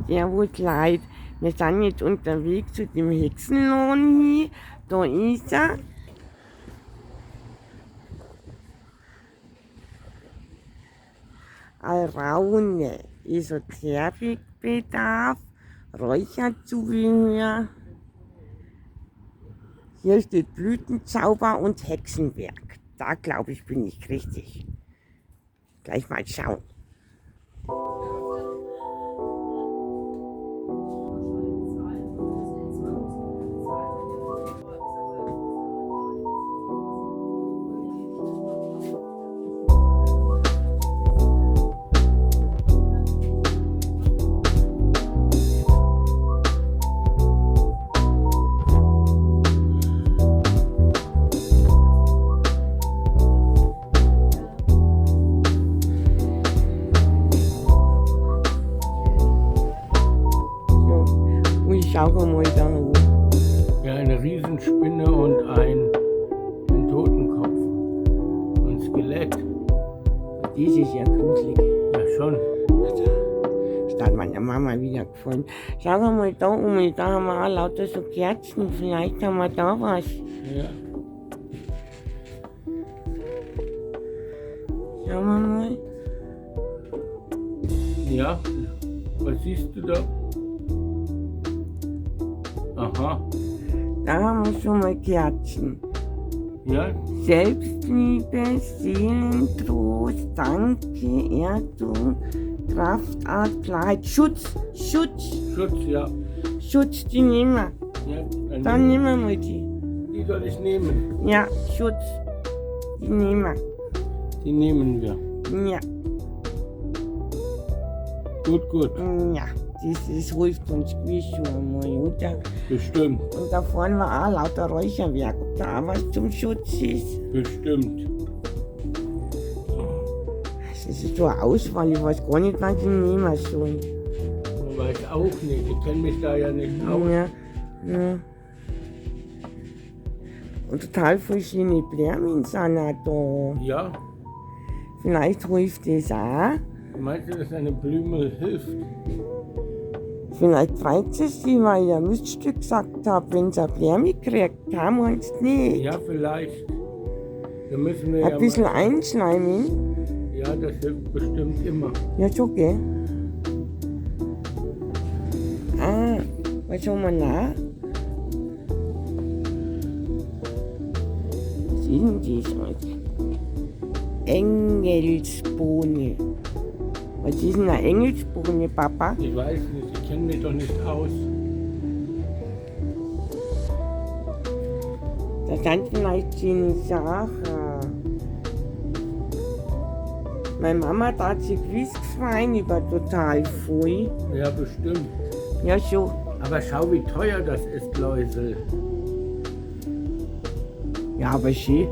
Servus Leute, wir sind jetzt unterwegs zu dem Hexenladen hier. Da ist er. Alraune, Esoterikbedarf, Räucherzubehör. Hier steht Blütenzauber und Hexenwerk. Da glaube ich, bin ich richtig. Gleich mal schauen. So, und ich schaue mal da hoch. Ja, eine Riesenspinne und ein Totenkopf. Ein Skelett. Das ist ja gruselig. Ja, schon. Das hat meiner Mama wieder gefallen. Schau mal da um, da haben wir auch lauter so Kerzen. Vielleicht haben wir da was. Ja. Schauen wir mal. Ja. Was siehst du da? Aha. Da haben wir schon mal Kerzen. Ja, Selbstliebe, Seelentrost, Danke, Erdung, Kraftart, Klarheit, Schutz, Schutz, Schutz, ja. Schutz, die nehmen wir. Ja, dann Dann nehmen wir mal die. Die soll ich nehmen. Ja, Schutz, die nehmen wir. Die nehmen wir. Ja, Gut, gut. ja, das hilft uns gewiss schon einmal, oder? Bestimmt. Und da vorne war auch lauter Räucherwerk. Ob da auch was zum Schutz ist? Bestimmt. Das ist so eine Auswahl, ich weiß gar nicht, was ich nehmen soll. Weiß auch nicht. Ich kenne mich da ja nicht aus. Ja, ja. Und total verschiedene Blumen sind auch da. Ja. Vielleicht hilft das auch. Meinst du, dass eine Blümel hilft? Vielleicht freut sie sich, weil ich ein Miststück gesagt hab, wenn sie eine Blume kriegt. Kann meinst du nicht? Ja, vielleicht. Da müssen wir Ein ja bisschen mal- einschleimen. Ja, das hilft bestimmt immer. Ja, schon, gell? Ah, was haben wir noch? Was ist denn das alles? Engelsbohne. Was ist denn eine Engelsbohne, Papa? Ich weiß nicht, ich kenne mich doch nicht aus. Das sind vielleicht schöne Sachen. Meine Mama hat sich gewiss gefreut über total viel. Ja, bestimmt. Ja, schon. Aber schau, wie teuer das ist, Läusel. Ja, aber schön.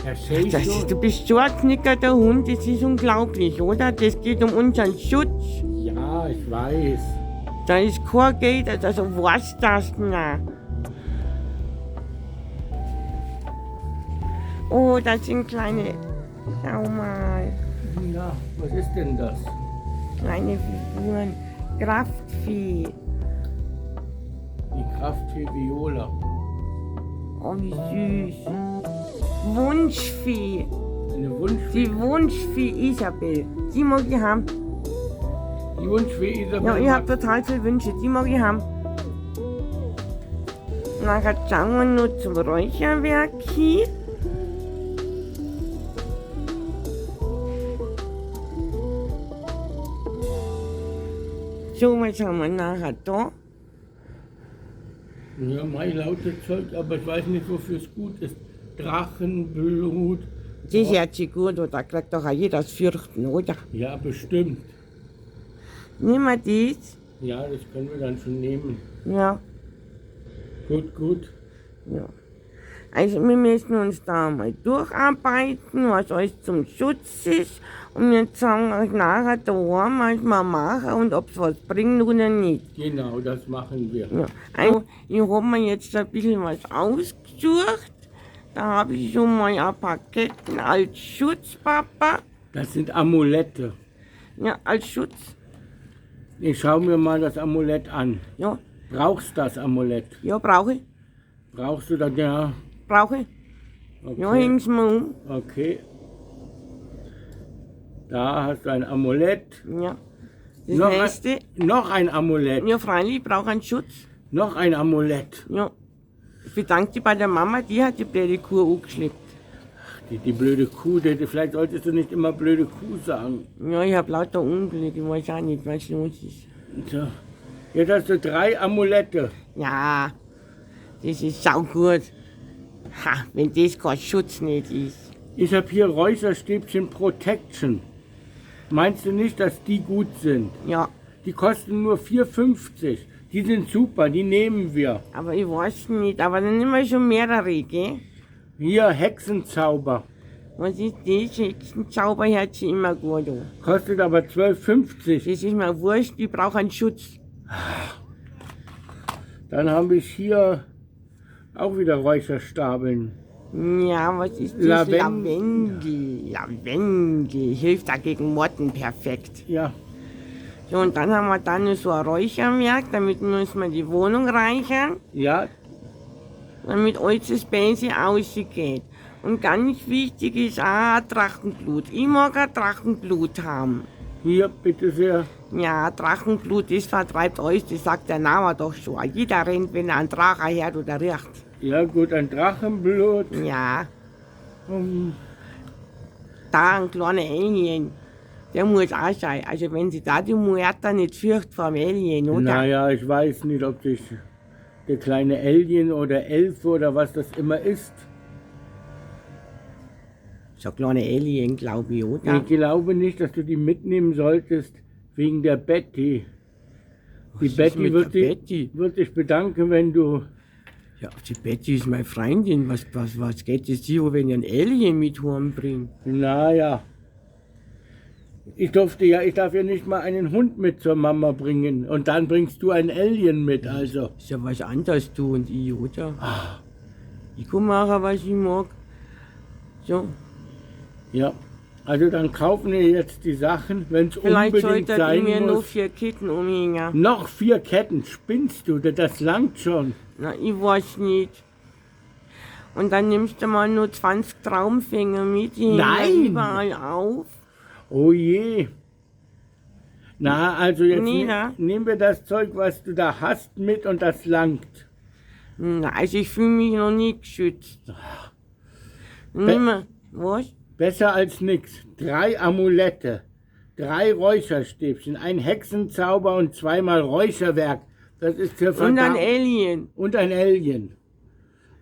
Ja, schön Das schon. ist, du bist so ein knickerter Hund, das ist unglaublich, oder? Das geht um unseren Schutz. Ja, ich weiß. Da ist kein Geld, also was das denn? Oh, das sind kleine, schau mal, Ja, was ist denn das? kleine Figuren. Kraftvieh. Die Kraftfee Viola. Oh, wie süß. Wunschvieh. Eine Wunschfee. Die Wunschvieh Isabel. Die mag ich haben. Die Wunschfee Isabel. Ja, ich hab total viele Wünsche, die mag ich haben. Nachher schauen wir noch zum Räucherwerk hin. So, was haben wir nachher da? Ja, mein lauter Zeug, aber ich weiß nicht, wofür es gut ist. Drachenblut. Das hört sich gut, oder? Da kriegt doch auch jeder das Fürchten, oder? Ja, bestimmt. Nehmen wir das? Ja, das können wir dann schon nehmen. Ja. Gut, gut. Ja. Also wir müssen uns da mal durcharbeiten, was alles zum Schutz ist. Und wir sagen euch nachher daheim, was wir machen und ob's was bringt oder nicht. Genau, das machen wir. Ja. Also, ich hab mir jetzt ein bisschen was ausgesucht. Da habe ich schon mal ein paar Ketten als Schutz, Papa. Das sind Amulette. Ja, als Schutz. Ich schaue mir mal das Amulett an. Ja, Brauchst das Amulett? ja, brauche ich. Brauchst du das? Ja. Brauche ich. Ja, Okay. häng's mir um. Okay. Da hast du ein Amulett. Ja. Das Noch nächste. Noch ein Amulett. Ja, freilich, ich brauche einen Schutz. Noch ein Amulett. Ja. Ich bedanke dich bei der Mama, die hat die blöde Kuh angeschleppt. Die blöde Kuh, vielleicht solltest du nicht immer blöde Kuh sagen. Ja, ich hab lauter Unglück, ich weiß auch nicht, was los ist. So. Jetzt hast du 3 Amulette. Ja, das ist saugut. Ha, wenn das kein Schutz nicht ist. Ich hab hier Räucherstäbchen Protection. Meinst du nicht, dass die gut sind? Ja, Die kosten nur 4,50. Die sind super, die nehmen wir. aber ich weiß nicht, aber dann nehmen wir schon mehrere, gell? Hier, Hexenzauber. Was ist das? Hexenzauber hört sich immer gut an. Kostet aber 12,50. Das ist mir wurscht, ich brauche einen Schutz. Dann habe ich hier auch wieder Räucherstabeln. Ja, was ist das? Lavendel. Lavendel. Lavendel. Hilft da gegen Motten perfekt. Ja. So, und dann haben wir dann noch so ein Räucherwerk, damit müssen wir die Wohnung räuchern, Ja. damit alles das Bäse rausgeht. Und ganz wichtig ist auch Drachenblut. Ich mag ein Drachenblut haben. Hier, bitte sehr. Ja, Drachenblut, das vertreibt alles, das sagt der Name doch schon. Jeder rennt, wenn er einen Drachen hört oder riecht. Ja gut, ein Drachenblut. Ja. Da ein kleiner Alien, der muss auch sein. Also wenn sie da die Muerta nicht fürcht vor dem Alien, oder? Naja, ich weiß nicht, ob sich der kleine Alien oder Elfe oder was das immer ist. So ein kleiner Alien, glaub ich, oder? Ich glaube nicht, dass du die mitnehmen solltest, wegen der Betty. Die Was ist Betty mit der Betty? wird sich bedanken, wenn du... Ja, die Betty ist meine Freundin. Was geht es dir, wenn ich einen Alien mit heimbringe? Naja. Ich durfte ja, ich darf ja nicht mal einen Hund mit zur Mama bringen. Und dann bringst du einen Alien mit, also. Ist ja was anderes, du und ich, oder? Ich kann machen, was ich mag. So. Ja. Also dann kaufen wir jetzt die Sachen, wenn's Vielleicht unbedingt solltet ihr sein mir noch muss. 4 Ketten umhängen. Noch 4 Ketten? Spinnst du? Das langt schon. Na, ich weiß nicht. Und dann nimmst du mal nur 20 Traumfänger mit, die hängen Nein! überall auf. Oh je. Na, also jetzt Nee, na. nehmen wir das Zeug, was du da hast, mit und das langt. Na, also ich fühle mich noch nie geschützt. Nimm mal, was? Besser als nix. 3 Amulette, 3 Räucherstäbchen, ein Hexenzauber und 2-mal Räucherwerk. Das ist für Und ein verdammt Alien. Und ein Alien.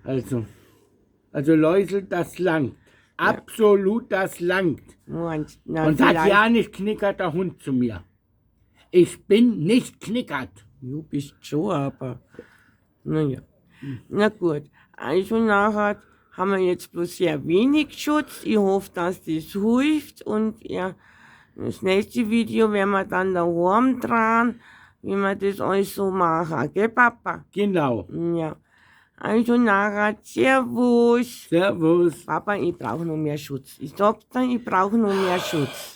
Also Läusel, das langt. Absolut, das langt. Moment, na, Und sag vielleicht- ja nicht knickert der Hund zu mir. Ich bin nicht knickert. Du bist schon, aber naja. Na gut, also nachher haben wir jetzt bloß sehr wenig Schutz. Ich hoffe, dass das hilft. Und ja, das nächste Video werden wir dann daheim dran, wie wir das alles so machen. Gell, Papa? Genau. Ja. Also nachher, Servus. Servus. Papa, ich brauche noch mehr Schutz. Ich sag dir, ich brauche noch mehr Schutz.